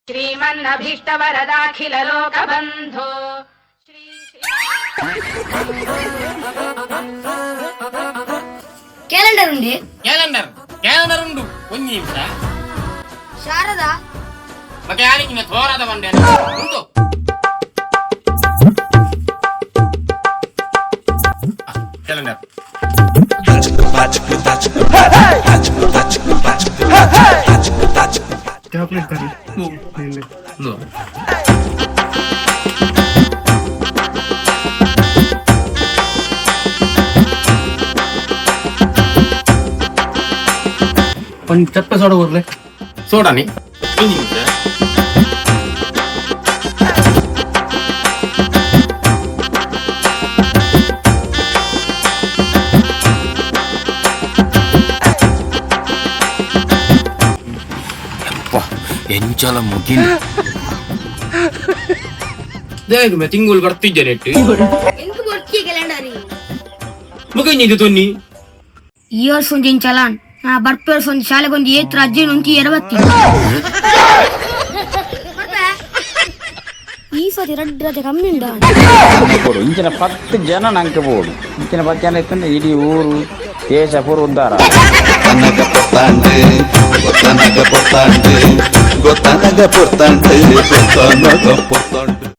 ಶ್ರೀಮನ್ನಭೀಷ್ಟವರದಾಖಿಲ ಲೋಕಬಂಧೋ Shri calendar ಉಂಡೆ? Calendar, calendar ಉಂಡು, ಒಂಜಿ ನಿಮಿಷ. ಶಾರದಾ. ಮತ್ತೆ ಯಾರಿಗೆ ತೋರಾದ ಬಂಡೆ ಉಂಟು. ಕ್ಯಾಲೆಂಡರ್. ಚಾಕ್ಲೇಟ್ ತರ್ಲಿ. ಇಲ್ಲಿ. ಒಂದು ಚಪ್ಪೆ ಸೋಡ ಕೊರ್ಲೆ. ಸೋಡಾನಿ, ಒಂಜಿ ನಿಮಿಷ. ಎಂಚಲ ಮುಗಿನ ದೇಗ ತಿಂಗಳು ಬರ್ತಿದ್ದೆ ನೆಟ್ಟು. ಎಂಕ್ ಬೊರ್ಚಿ ಕ್ಯಾಲೆಂಡರ್. ಮುಗಿಂಜಿದ್ದು ತೊನ್ನಿ. ಈ ವರ್ಷ ಒಂಜಿ ಚಲಾನ್ ನಾ ಬರ್ಪೆ ವರ್ಷ ಒಂಜಿ ಶಾಲೆಗೆ ಒಂಜಿ ಏತ್ ರಜೆ ಒಂಜಿ ಎರವತ್ತಿ. ಈ ಸತಿ ರಡ್ಡ್ ರಜೆ ಕಮ್ಮಿ ಉಂಡ. ಬೋಡು ಇಂಚಿನ 10 ಜನ ನಂಗೆ ಬೋಡು. ಇಂಚಿನ 10 ಜನ ಇತ್ತಂದ್ರೆ ಇಡೀ ಊರು ದೇಶ ಪೂರ ಉದ್ಧಾರ. ಗೊತ್ತನಗ ಪೊತ್ತಾಂಡು, ಗೊತ್ತನಗ ಪೊತ್ತಾಂಡು, ಗೊತ್ತನಗ ಪೊತ್ತಾಂಡು, ಗೊತ್ತನಗ ಪೊತ್ತಾಂಡು.